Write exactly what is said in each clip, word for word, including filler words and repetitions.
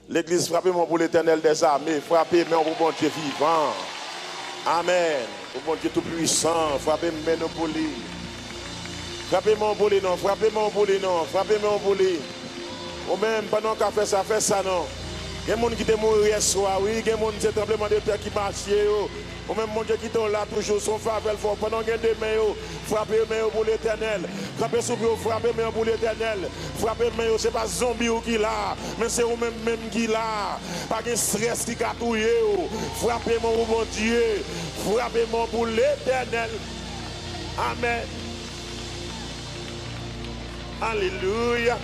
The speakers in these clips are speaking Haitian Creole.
Legliz, frape men w pou Letènèl dèzame. Frape men w pou Bondye vivan. Amèn. Pou Bondye toupwisan. Frape men nou pou li. Frape men w pou li non. Frape men w pou li non. Frape men w pou li. Ou menm, pandan w ka fè sa, fè sa non. Gen moun ki te mouri yèswa, wi. Gen moun se tranblemanntè ki mache yo. Ou menm, Bondye kite w la toujou, se yon favè l fè w. Pandan w gen de men yo, frape men yo pou Letènèl. Kanpe sou pye w, frape men yo pou Letènèl. Frape men yo, se pa zonbi w ki la, men se ou menm menm ki la. Pa gen estrès ki ka touye w. Frape men w pou Bondye. Frape men w pou Letènèl. Amèn. Alelouya.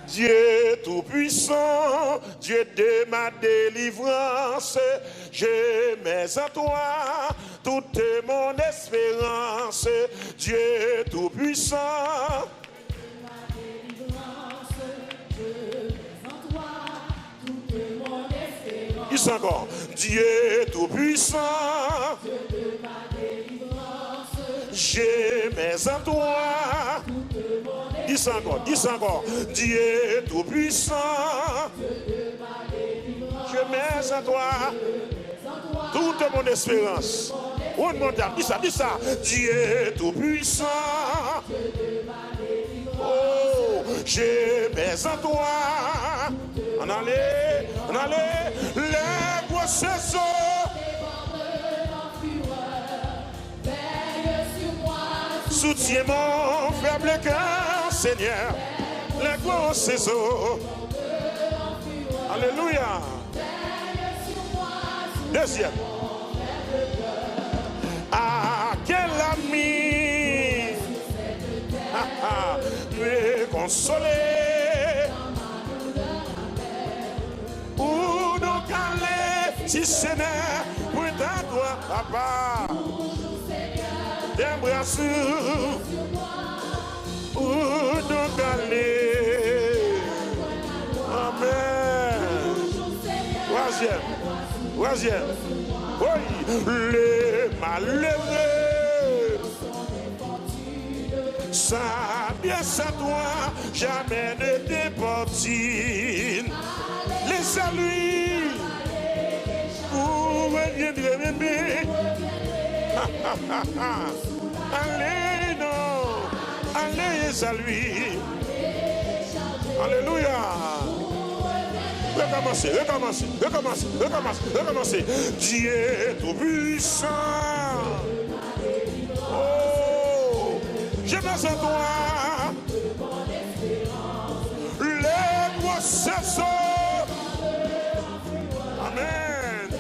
Dieu tout-puissant, Dieu de ma délivrance, je mets en toi toute mon espérance, Dieu tout-puissant. Dis ankò, Dieu tout-puissant. Je mets en toi. Dis ankò, dis ankò. Dieu tout-puissant. Je mets en toi toute mon espérance. One more time, dis sa, dis sa. Dieu tout-puissant. Oh, je mets en toi. Ann ale, ann ale. Lè gwo sezo. Soutiens mon faible cœur, Seigneur. Lè gwo sezo. Alelouya. Dezyèm. À quel ami me consoler? Où donc aller si ce n'est point à toi, papa? Tes bras sur Où donc aller? Amèn. Twazyèm. Twazyèm. Wi. Le malheureux, sa bien sa toi, jamais ne t'importune. Les saluts, vous reviendrez, bébé. Ale non. Ale, Ezali. Alelouya. Rekòmanse, rekòmanse, rekòmanse, rekòmanse, rekòmanse. Dieu tout-puissant. Oh, je me sens toi. Lè gwo sezo. Amèn.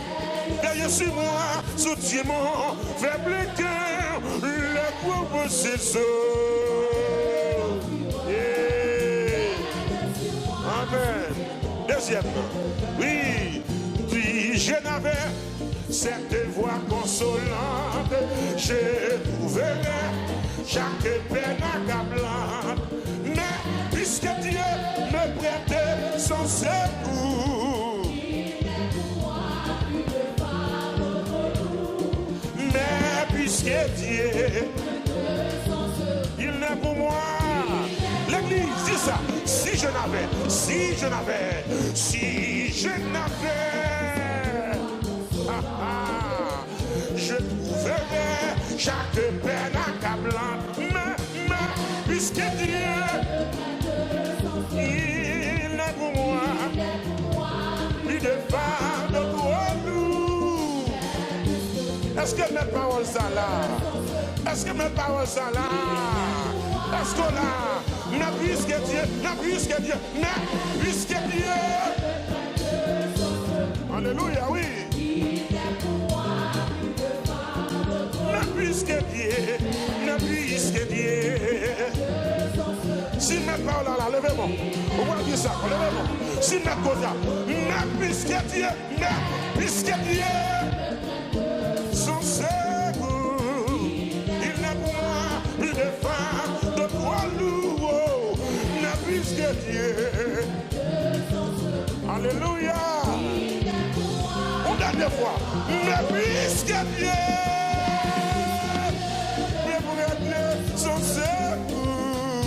Veillez sur moi, soutiens mon faible cœur, lè gwo sezo. Yeah. Amèn. Dezyèm nan. Wi. Puis je n'avais cette voix consolante, je trouverai chaque peine accablante. Mais puisque Dieu me prête son secours, mais puisque Dieu, il n'est pour moi. L'église, dis ça. Si je n'avais, si je n'avais, si je n'avais, ah, ah, je trouverais chaque peine accablante. Mais, mais, puisque Dieu, il est pour moi, plus de fardeau trop lourd. Èske mèt pawòl sa la? Èske mèt pawòl sa la? Èske w la? Mais puisque Dieu, mais puisque Dieu, mais puisque Dieu. Alelouya, wi. Mais puisque Dieu, mais puisque Dieu. Si mèt pawòl la, la, leve men w. Ou pral di sa, leve men w. Si mèt koze a, mais puisque Dieu, mais puisque Dieu, son secours, il n'est pour moi plus de fardeau trop lourd. Mais puisque Dieu, alelouya. Yon dènyè fwa. Mais puisque Dieu, mais puisque Dieu, son secours.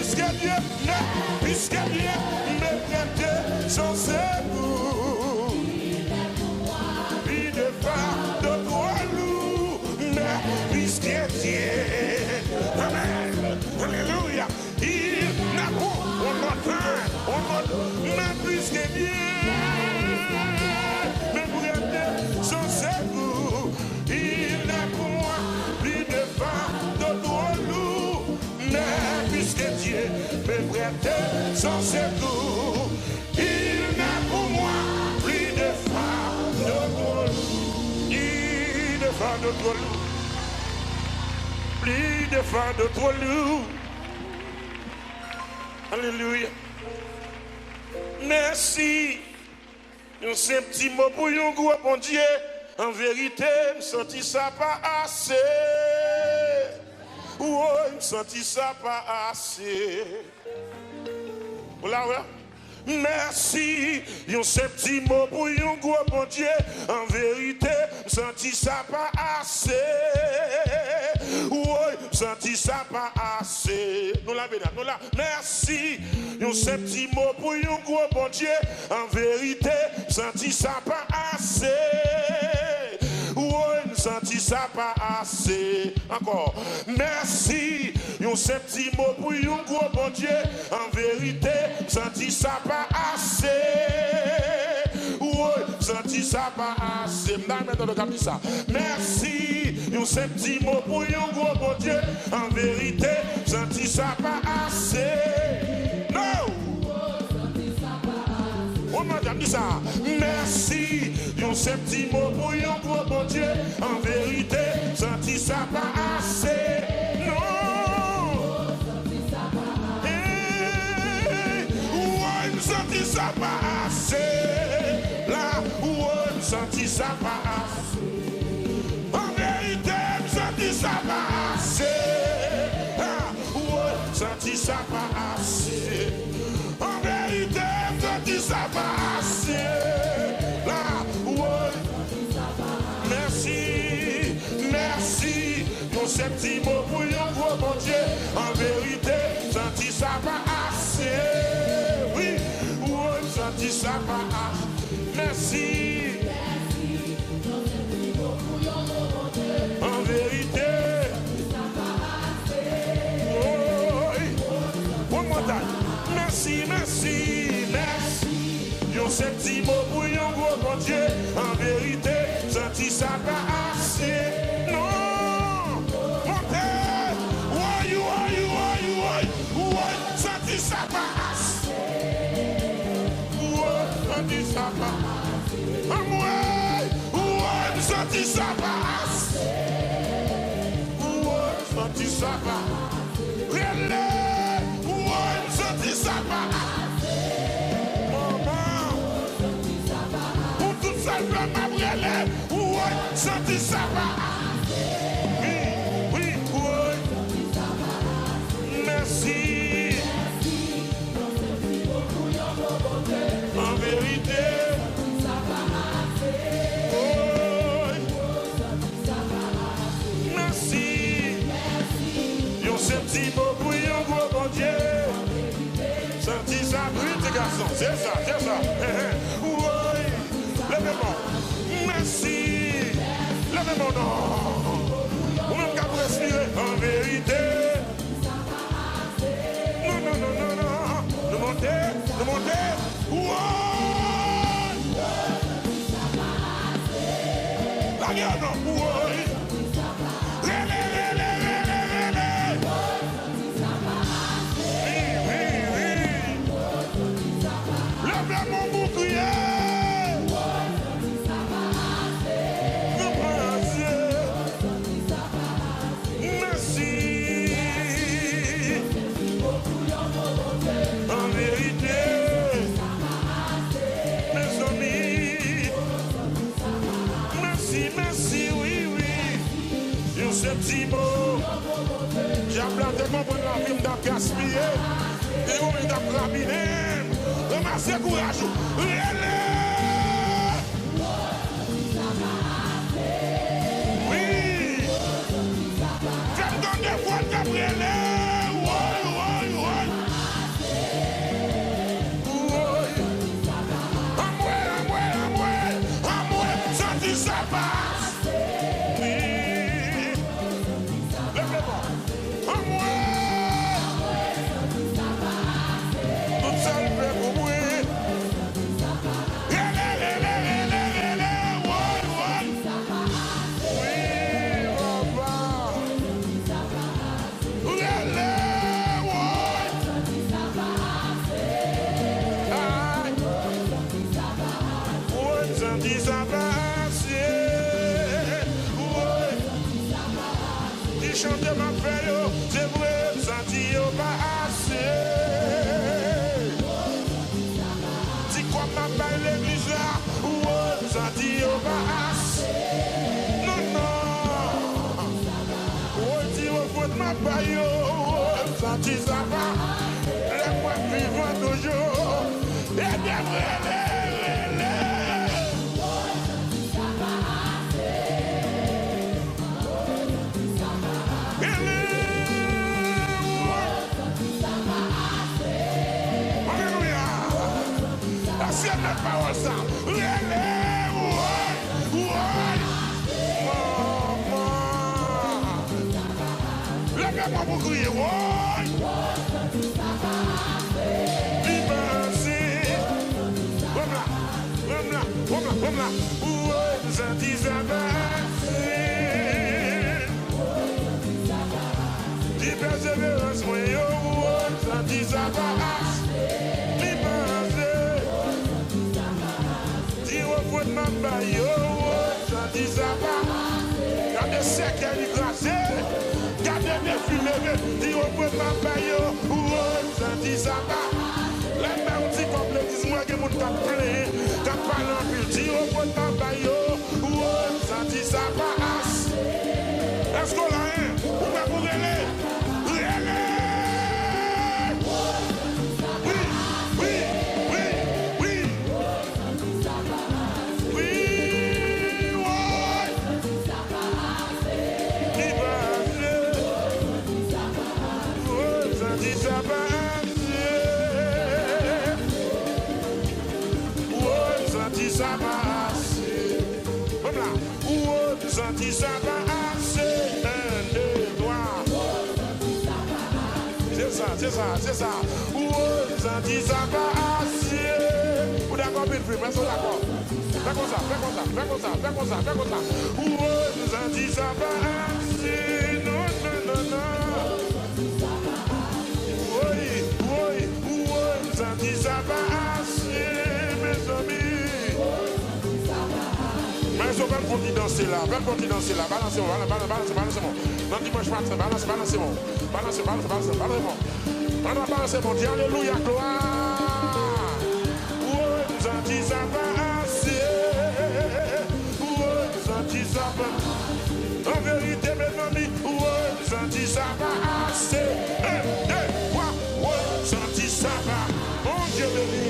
puisque Dieu, mais puisque Dieu me prête son secours, plus de fardeau trop lourd, mais puisque Dieu, amen, alléluia, il n'a point, one more time, one more, mais puisque Dieu me prête son secours, il n'a pour moi plus de fardeau trop lourd, mais puisque Dieu me prête son secours, il n'a pour moi plus de fardeau trop lourd, plus de fardeau trop lourd, plus de fardeau trop lourd. Alléluia. Mèsi. Yon senp ti mo pou yon gwo Bondye. An verite, m santi sa pa ase. Woy, m santi sa pa ase. Ou la, wè? Mèsi. Yon senp ti mo pou yon gwo Bondye. An verite, m santi sa pa ase. Woy, m santi sa pa ase. Nou la, medam, nou la. Mèsi. Yon senp ti mo pou yon gwo Bondye. An verite, m santi sa pa ase. Woy, m santi sa pa ase. Ankò. Mèsi. Yon senp ti mo pou yon gwo Bondye. An verite, m santi sa pa ase. Woy, m santi sa pa ase. M ta renmen tande w k ap di sa. Mèsi. Yon senp ti mo pou yon gwo Bondye. An verite, m santi sa pa ase. No! Ou mande m di sa. Mèsi. Yon senp ti mo pou yon gwo Bondye. An verite, m santi sa pa ase. Non. Hey, woy, m santi sa pa ase. La, woy, m santi sa pa ase. An verite, m santi sa pa ase. Ah, woy, m santi sa pa ase. An verite, m santi sa pa ase. La, woy. Mèsi, mèsi. Yon senp ti mo pou yon gwo Bondye. An verite, m santi sa pa ase. Wi, woy, m santi sa pa ase. Mèsi. An verite, m santi sa pa ase. Non! Monte! Woy, woy, woy, woy, woy! M santi sa pa ase. Woy, m santi sa pa ase. Anmwey! Woy, m santi sa pa ase. Woy, m santi sa pa ase. Rele! Woy, m santi sa pa ase. Manman! Pou tout sa l fè, m ap rele. Woy, m santi sa pa ase. Wi, wi, woy. Mèsi. An verite. Woy. Mèsi. Yon senp ti mo pou yon gwo Bondye. Santi sa, wi, ti gason. Se sa, se sa. Woy. Leve men w. Mèsi. Leve men w non. Ou menm k ap respire. An verite. Non, non, non, non, non. Nou monte, nou monte. Woy! Lage yo non. Woy! Rele, rele, rele, rele! Wi, wi, wi. Leve men w pou kriye. Nou pa ase. Mèsi. An verite, mezanmi. Mèsi, mèsi, wi, wi. Yon senp ti mo. Dyab la te konprann lavi m t ap gaspiye. Li wè li t ap rapine m. Ranmase kouraj ou. Rele! Wi! Fè m tande vwa l k ap rele. Woy, woy, woy. Woy. Anmwe, anmwe, anmwe. Anmwe, m santi sa pa. Wi. Leve men w. Anmwe! Tout sa l fè pou mwen. Rele, rele, rele, rele, woy, woy. Wi, papa. Rele, woy. Ay. Woy, m santi sa pa ase. Woy. Ti chante m ap fè yo, se vre, m santi yo pa ase. Ti kòb m ap bay legliz la, woy, m santi yo pa ase. Non, non. Woy, ti ofrann m ap bay yo, woy, m santi sa pa. Lè m wè m vivan toujou, ede m rele, rele. Rele, woy. Alelouya. Èske n mèt pawòl sa? Rele, woy, woy. Manman. Leve men w pou kriye, woy. Li pase. Wè m la. Wè m la, wè m la, wè m la. Woy, m santi sa pase. Ti pèseverans mwen yo, woy, m santi sa pase. Li pase. Ti ofrann m ap bay yo, woy, m santi sa pa. Gade sèkèy li kraze. Gade defi leve. Ti ofrann m ap bay yo, woy, m santi sa pa. Lè m bay yon ti kòb legliz, m wè gen moun k ap plenyen, k ap pale anpil. Ti ofrann m ap bay yo, woy, m santi sa pa ase. Èske w la, en? Ou prè pou rele? Rele! Wi, wi, wi, wi. Wi, woy. Li pase. Woy, m santi sa pase. Woy, m santi sa pase. Wè m la. Woy, m santi sa pa ase. En, de, twa. Se sa, se sa, se sa. Woy, m santi sa pa ase. Ou dakò, Big Free? Èske w dakò? Fè konsa, fè konsa, fè konsa, fè konsa, fè konsa. Woy, m santi sa pa ase, non, non, non, non. Woy, woy, woy, m santi sa pa ase, mezanmi. Maestro, fè m fè yon ti danse la, fè m fè yon ti danse la. Balanse mwen, balanse, balanse, balanse mwen. Nan dimanch maten, balanse, balanse mwen. Balanse, balanse, balanse, balanse mwen. Ann balanse Bondye, alelouya, glwa. Woy, m santi sa pa ase. Woy, m santi sa pa. An verite, mezanmi, woy, m santi sa pa ase. En, de, twa, woy, m santi sa pa. Bondye beni.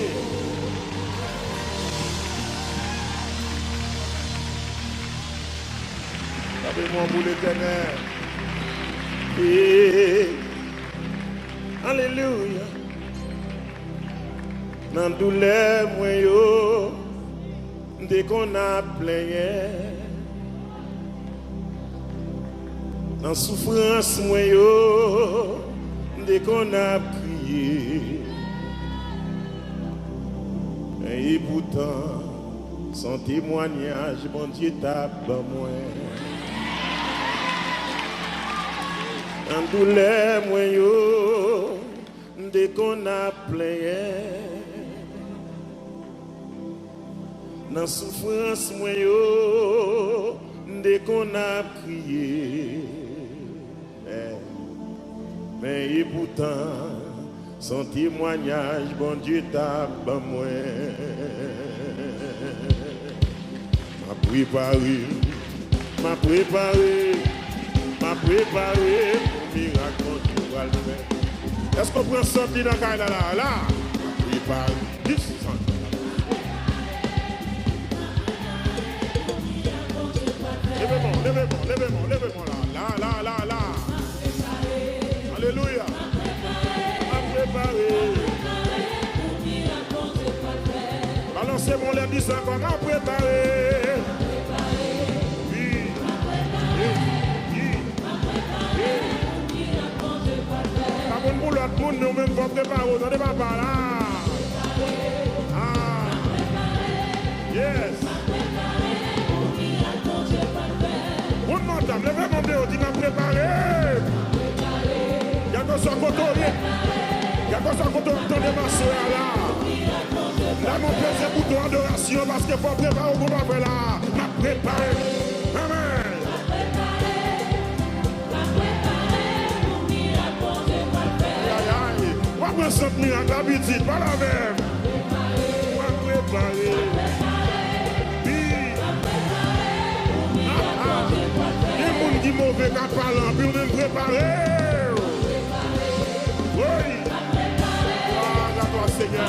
Tape men w pou Letènèl. Hey. Alelouya. Nan doulè mwen yo, m te konn ap plenyen. Nan soufrans mwen yo, m te konn ap kriye. Men epoutan, se yon temwayaj Bondye t ap ban mwen. Nan doulè mwen yo, m te konn ap plenyen. Nan soufrans mwen yo, m te konn ap kriye. Men, men epoutan, se yon temwayaj Bondye t ap ban mwen. M ap prepare, m ap prepare, m ap prepare pou mirak Bondye pral fè. Èske w pran sant li nan kay la, la, la? M ap prepare. Dis sant. Leve men w, leve men w, leve men w, leve men w la. La, la, la, la. Alelouya. M ap prepare. Balanse men w lè, di sa ankò, m ap prepare. Wi. Wi. Wi. Wi. Pa konn pou lòt moun, men ou menm fò w prepare w, tande papa la. Ah. Yes. Moun Mòtam, leve men w deyò, di, "M ap prepare." Kèlkeswa kote w ye, kèlkeswa kote w ap tande m aswè a la, lè m peze bouton adorasyon, paske fò w prepare w pou w pa fè la. M ap prepare. Amèn. Ayayay. W ap pran sant mirak la, pitit, pale avè m. M ap prepare. Wi. Ah, ah. Gen moun ki move, k ap pale anpil, men prepare w. Wi. Glwa a twa, Senyè.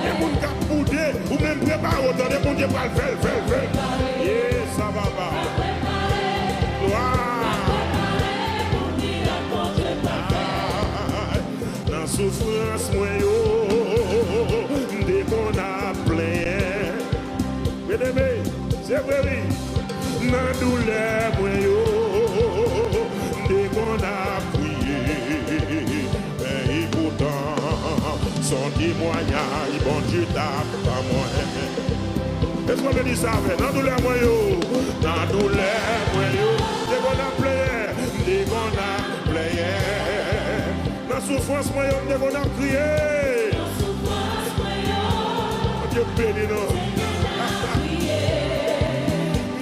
Gen moun k ap boude, ou menm prepare w, tande, Bondye pral fè l, fè l, fè l. Ye, sa papa. Glwa. Nan soufrans mwen yo, m te konn ap plenyen. Byeneme, se vre wi. Nan doulè mwen yo, m te konn ap kriye. Men epoutan, se yon temwayaj Bondye t ap ban mwen. Èske w te di sa avè m? Nan doulè mwen yo, nan doulè mwen yo, m te konn ap plenyen, m te konn ap plenyen. Nan soufrans mwen yo, m te konn ap kriye. Nan soufrans mwen yo. Bondye beni nou. M te konn ap kriye.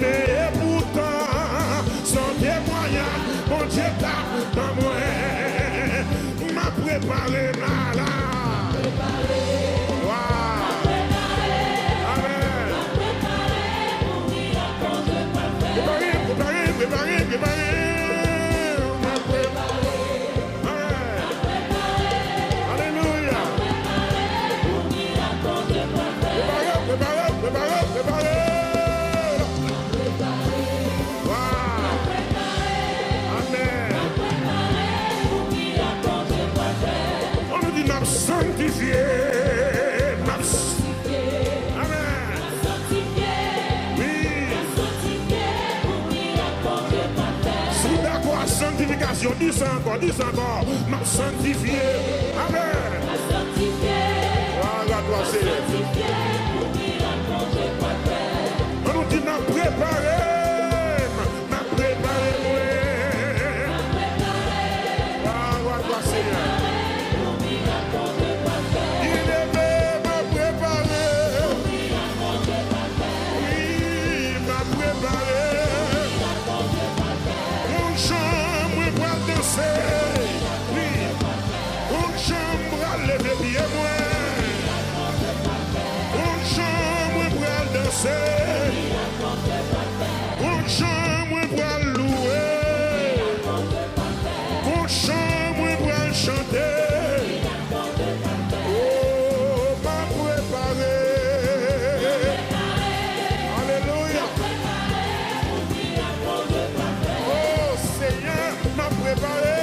Men epoutan, se yon temwayaj Bondye t ap ban mwen. M ap prepare m la, la. Glwa. Amèn. Prepare m, prepare m, prepare m, prepare m. M ap prepare. Amèn. Alelouya. Prepare, prepare, prepare, prepare. Wa. Amèn. Ann nou di, m ap sanktifye. M ap s-, amèn. Wi. Si w dakò a sanktifikasyon, di sa ankò, di sa ankò. M ap sanktifye. Amèn. Glwa a twa, Senyè. Gon jan mwen pral louwe. Gon jan mwen pral chante. Oh, m ap prepare. Alelouya. Oh, Senyè, m ap prepare.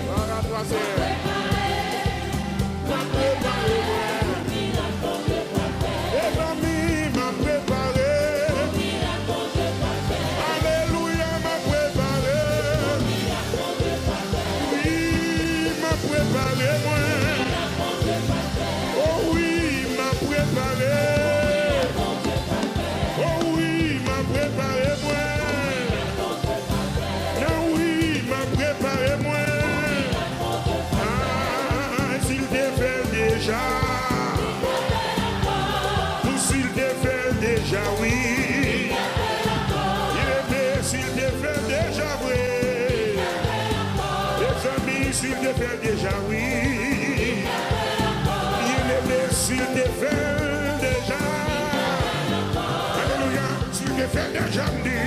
Glwa a twa, Senyè. M ap prepare mwen. Mezanmi, m ap prepare. Alelouya, m ap prepare. Wi, m ap prepare mwen. O wi, m ap prepare. O wi, m ap prepare mwen. Nan wi, m ap prepare mwen. Ah, si l te fè l deja. Pou si l te fè l deja, wi. Byeneme, si l te fè l deja vre. Mezanmi, si l te fè l deja, wi. Byeneme, si l te fè l deja. Alelouya. Si l te fè l deja, m di.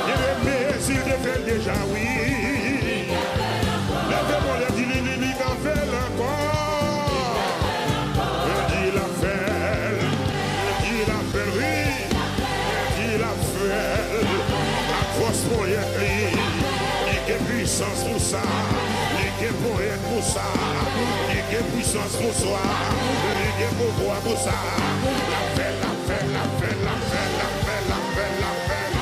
Byeneme, si l te fè l deja, wi. Leve men w, di li, li, li ka fè l ankò. Mwen di l ap fè l. Mwen di l ap fè l, wi. Mwen di l ap fè l. Ak fòs ponyèt li. Li gen pwisans pou sa. Li gen ponyèt pou sa. Li gen pwisans pou sa. Li gen pouvwa pou sa. L ap fè l, l ap fè l, l ap fè l, l ap fè l, l ap fè l, l ap fè l, l ap fè l.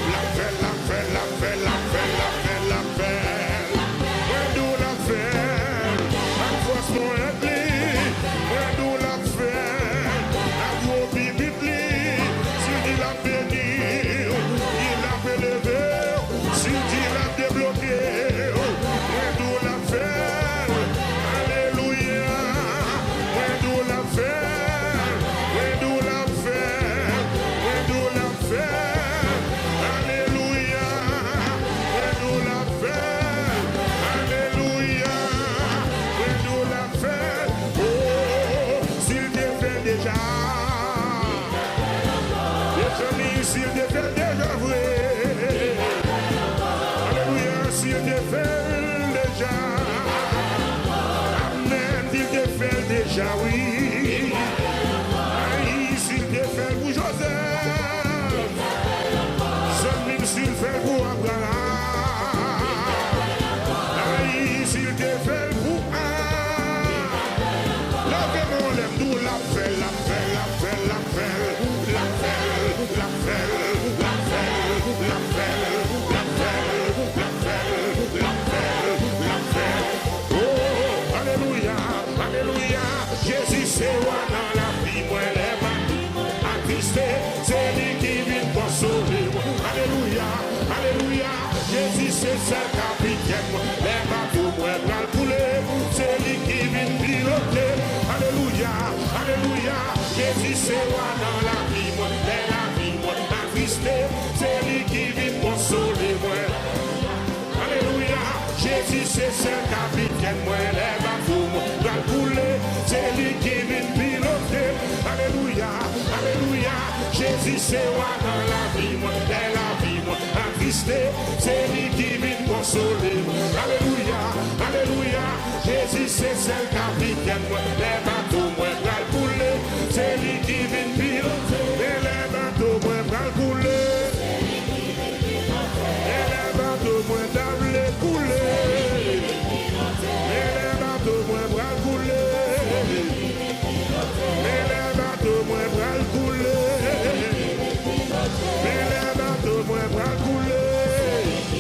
L ap fè l, l ap fè l, l ap fè l, l ap fè l, l ap fè l, l ap fè l. Mwen di w l ap fè l. Ak fòs ponyèt li. Mwen di w l ap fè l. Ak gwo bibit li. Si l di l ap beni w, di l ap eleve w. Si l di l ap debloke w, mwen di w l ap fè l. Alelouya. Mwen di w l ap fè l. Mwen di w l ap fè l. Mwen di w l ap fè l. Alelouya. Mwen di w l ap fè l. Alelouya. Mwen di w l ap fè l. Oh, si l te fè l deja. Mezanmi, si l te fè l deja vre. Alelouya, si l te fè l deja. Amèn, si l te fè l deja, wi. Ay, si l te fè l pou Jozèf. Zanmi m, si l fè l pou Abraram. Ay, si l te fè l pou, ah. Leve men w anlè, m di w l ap fè l, l ap fè l, l ap fè l, l ap fè l. Oh, alelouya, alelouya. Jezi se wa nan lavi mwen, lè m atriste, se li ki vin konsole mwen. Alelouya, alelouya. Jezi se sèl kapitèn mwen. Lè bato mwen pral koule, se li ki vin pilote. Alelouya, alelouya. Jezi se wa nan lavi mwen. Lè lavi mwen atriste, se li ki vin konsole mwen. Alelouya. Jezi se sèl kapitèn mwen. Lè bato mwen pral koule, se li ki vin pilote. Alelouya, alelouya. Jezi se wa nan lavi mwen. Lè lavi mwen atriste, se li ki vin konsole mwen. Alelouya, alelouya. Jezi se sèl kapitèn mwen. Lè bato mwen pral koule, se li ki vin pilote. Men lè bato mwen pral koule, men lè bato mwen ta vle koule, men lè bato mwen pral koule. Men lè bato mwen pral koule. Men lè bato mwen pral koule.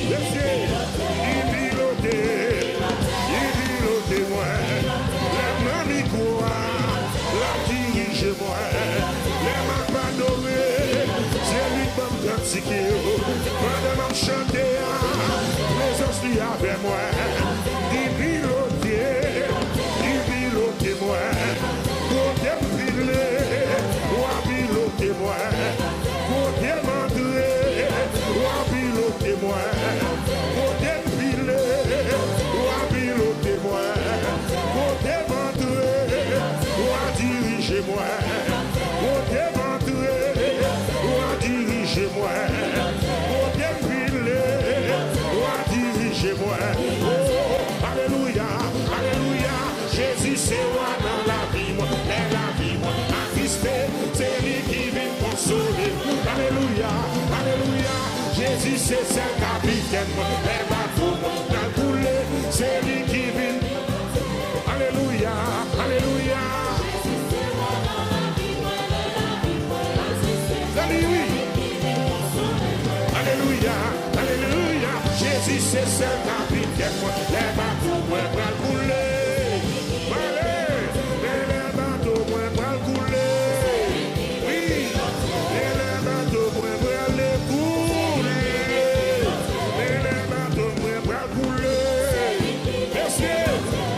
Mesye, li pilote, li pilote mwen. Lè m nan mikwo a, l ap dirije mwen. Lè m ap adore, se li k ban m kantik yo. Pandan m ap chante a, prezans li avè mwen. Li pilote, li pilote mwen. Kote m file, w a pilote mwen. Kote m antre, w a pilote mwen. Kote m file, w a pilote mwen. Kote m antre, w a dirije Mwen, kote m antre, w a dirije mwen. Kote m vin le, w a dirije mwen. Oh, alelouya, alelouya. Jezi se wa nan lavi mwen. Lè lavi mwen atriste, se li ki vin konsole m. Alelouya, alelouya. Jezi se sèl kapitèn mwen. Lè bato mwen pral koule, se li ki vin. Alelouya, alelouya. Alelouya, alelouya. Jezi se sèl kapitèn mwen. Lè bato mwen pral koule. Pale, men lè bato mwen pral koule. Wi, men lè bato mwen pral koule. Men lè bato mwen pral koule. Mesye,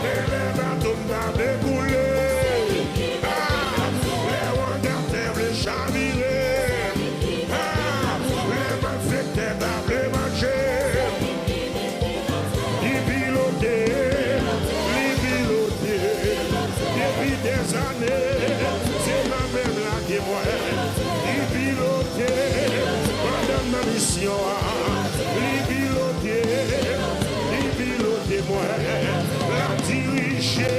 men lè bato m ta vle koule. Ah, lè wanga fè vle chavire. Ah, lè malfektè ta vle manje. Li pilote, li pilote. Depi dèzane, se nan men l lage mwen. Li pilote, pandan m nan misyon an. Li pilote, li pilote mwen. L ap dirije,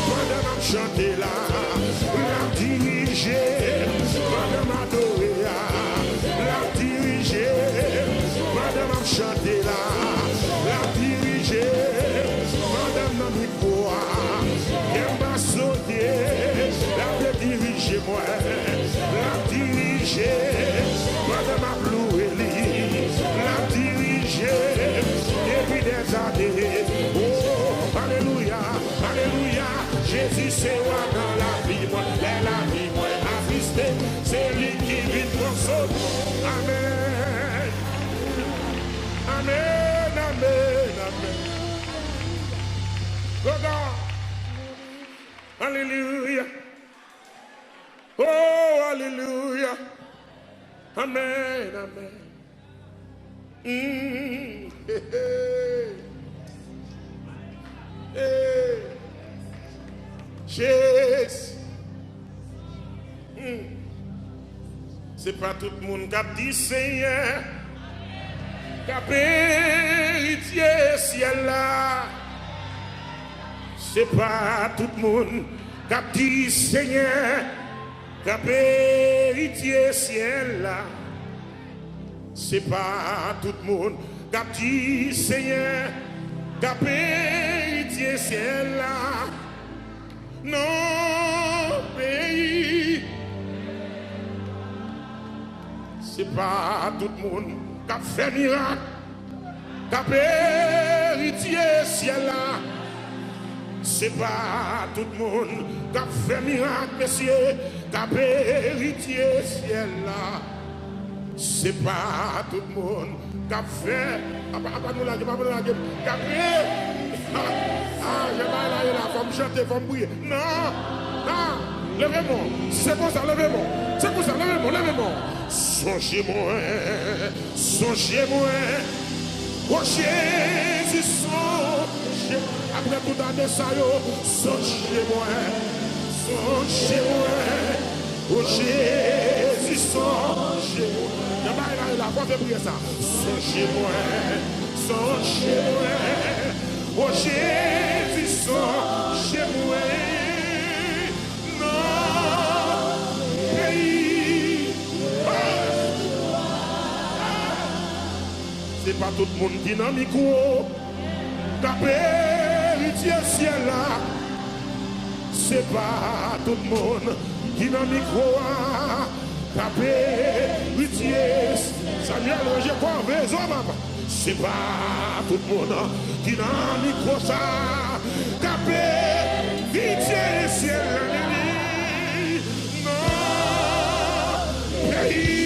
pandan m ap chante la. L ap dirije, pandan m adore a. L ap dirije, pandan m ap chante la. L ap dirije, pandan m nan mikwo a. Kè m pa sote, l ap dirije mwen. L ap dirije, pandan m ap louwe li. L ap dirije, depi dèzane. Oh, alelouya, alelouya. Jezi se wa nan lavi mwen. Lè lavi mwen atriste, se li ki vin konsole. Amèn. Amèn, amèn, amèn. Alelouya. Oh, alelouya. Amèn, amèn. Mm. Hey, hey. Hey. Jezi. Mm. Se pa tout moun k ap di Senyè, k ap eritye syèl la. Se pa tout moun k ap di Senyè, k ap eritye syèl la. Se pa tout moun k ap di Senyè, k ap eritye syèl la. Non, peyi. Se pa tout moun k ap fè mirak k ap eritye syèl la. Se pa tout moun k ap fè mirak, mesye, k ap eritye syèl la. Se pa tout moun k ap fè. Apa, apa nou lage, apa nou lage. K ap e. Ah, ah, jan bagay la ye la, fò m chante, fò m priye. Non. Ah, leve men w. Si se konsa, leve men w. Se konsa, leve men w, leve men w. Sonje mwen. Sonje mwen, o Jezi, sonje. Apre tout ane sa yo, sonje mwen, sonje mwen, o Jezi, sonje mwen. Nan bagay la, la, fò te priye sa. Sonje mwen, sonje mwen, o Jezi, sonje mwen. Nan peyi. Se pa tout moun ki nan mikwo k ap eritye syèl la. Se pa tout moun ki nan mikwo a k ap eritye. Samuel, ranje kò, veye zo, papa. Se pa tout moun ki nan mikwo sa k ap eritye syèl la, nan peyi.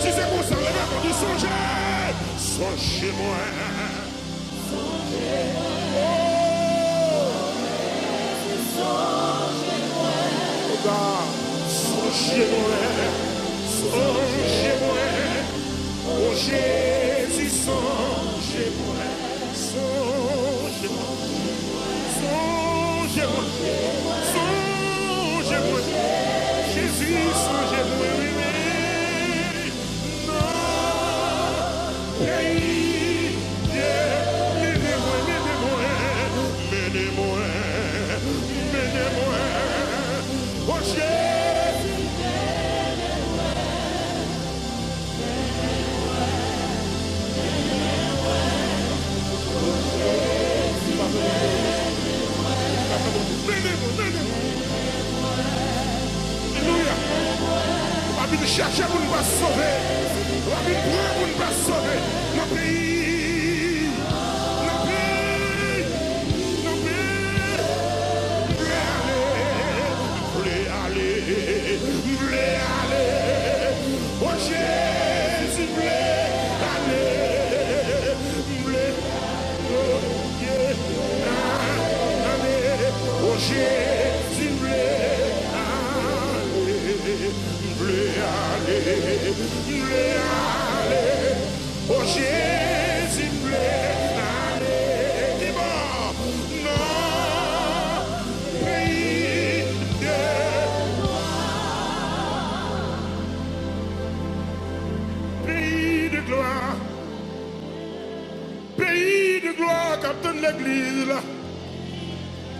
Si se konsa, leve men w, di, sonje, sonje mwen. Oh, God, sonje mwen, sonje mwen. O Jezi, sonje mwen, sonje mwen, sonje mwen, sonje mwen. Mennen mwen, mennen mwen, mennen mwen. O Jezi, mennen mwen, mennen mwen. Alelouya. Ou pa vin chèche pou n pa sove. Ou pa vin pran pou n pa sove. Nan peyi. Nan peyi. Nan peyi. M vle ale. M vle ale. M vle ale. O Jezi, m vle ale. M vle ale. Ale. O Jezi, m vle ale. M vle ale, m vle ale. O Jezi, m vle ale. Ki bò? Nan peyi de glwa. Peyi de glwa. Peyi de glwa k ap tann legliz la.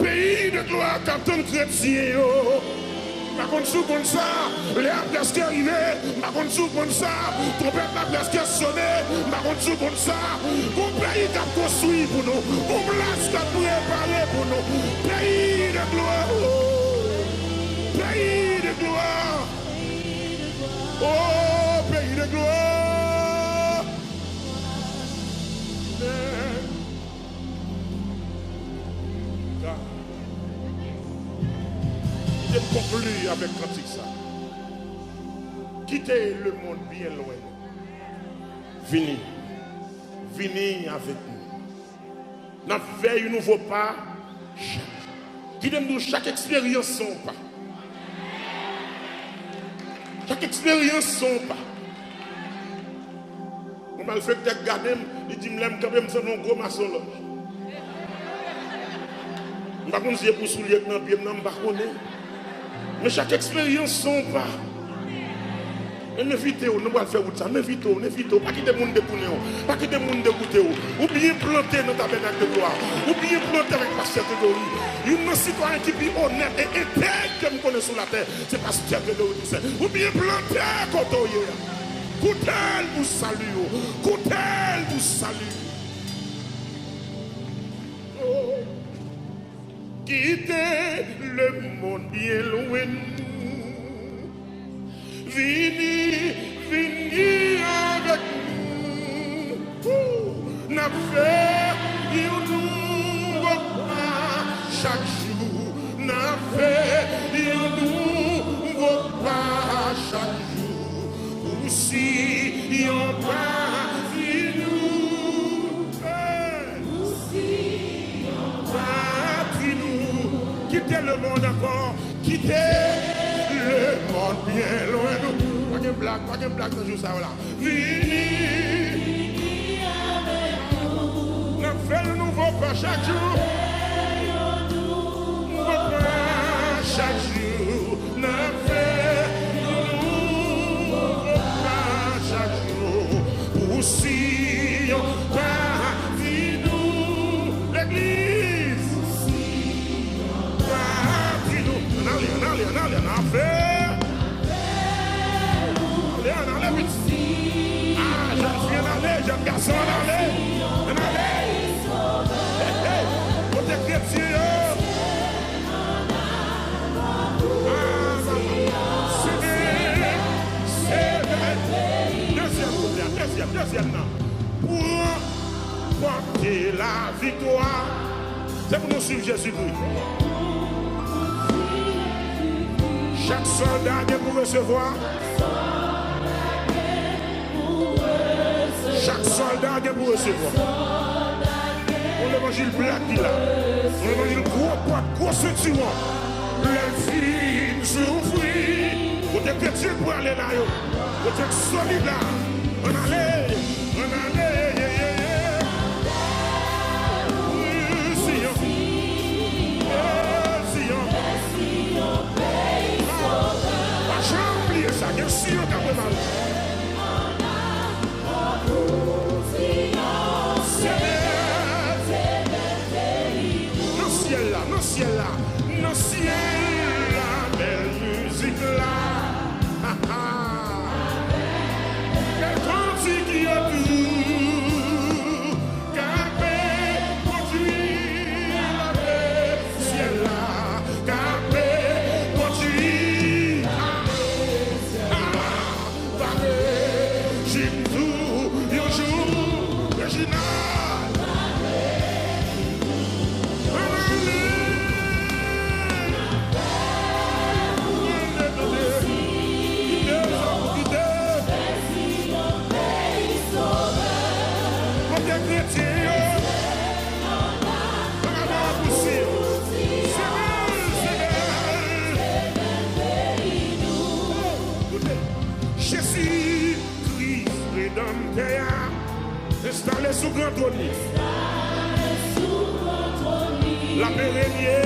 Peyi de glwa k ap tann kretyen yo. M pa konn si w konn sa, lè a prèske rive. M pa konn si w konn sa, twonpèt la prèske sone. M pa konn si w konn sa, gon peyi k ap konstwi pou nou. Gon plas k ap prepare pou nou. Peyi de glwa. Peyi de glwa. O, peyi de glwa. Kite m konkli avèk kantik sa. Kite lemonn byen lwen nou. Vini. Vini avèk nou. N ap fè yon nouvo pa chak jou. Kite m di w, chak eksperyans se yon pa. Chak eksperyans se yon pa. Yon malfektè k gade m, li di m lè m kanpe, m sanble yon gwo masonlòj. M pa konn si se pou soulye k nan pye m nan, m pa konnen. Men chak eksperyans se yon pa. M envite w, nou pral fè wout sa. M envite w, m envite w. Pa kite moun detounen w. Pa kite moun degoute w. Ou byen plante nan Tabènak de Glwa. Ou byen plante avèk pastè Gregory. Youn nan sitwayen ki pi onèt e entèg ke m konnen sou latè, se pastè Gregory Toussaint. Ou byen plante kote w ye a. Koute l pou sali w. Koute l pou sali w. Oh. Kite lemonn byen lwen nou. Vini, vini avèk nou. N ap fè yon nouvo pa chak jou. N ap fè yon nouvo pa chak jou. Pou si yon pa di nou. Hey! Patri nou, kite lemonn ankò, kite lemonn byen lwen nou. Pa gen blag, pa gen blag nan jou sa yo la. Vini, n ap fè yon nouvo pa chak jou. Nouvo pa chak jou. N ap fè yon nouvo pa chak jou. Pou Siyon patri nou. Legliz. Patri nou. Ann ale, ann ale, ann ale, ann ale. Ale, ann ale vit. Ah, jèn fi, ann ale, jèn gason, ann ale. Ann ale. Hey, hey. Kote kretyen yo? Dezyèm kouplè a, dezyèm, dezyèm nan. Pou ranpòte laviktwa, se pou nou swiv Jezikri. Chak sòlda gen pou resevwa. Chak sòlda gen pou resevwa. Yon levanjil blag ki la. Yon levanjil gwo pòt, gwo sentiwon. Lè l fin soufri. Kote kretyen k prale la yo? Kote k solid la? Ann ale, ann ale, ye, ye, ye. Wi, Siyon. Hey, Siyon. Pa janm bliye sa, gen Siyon k ap prepare. sou gran twòn li. L ap renye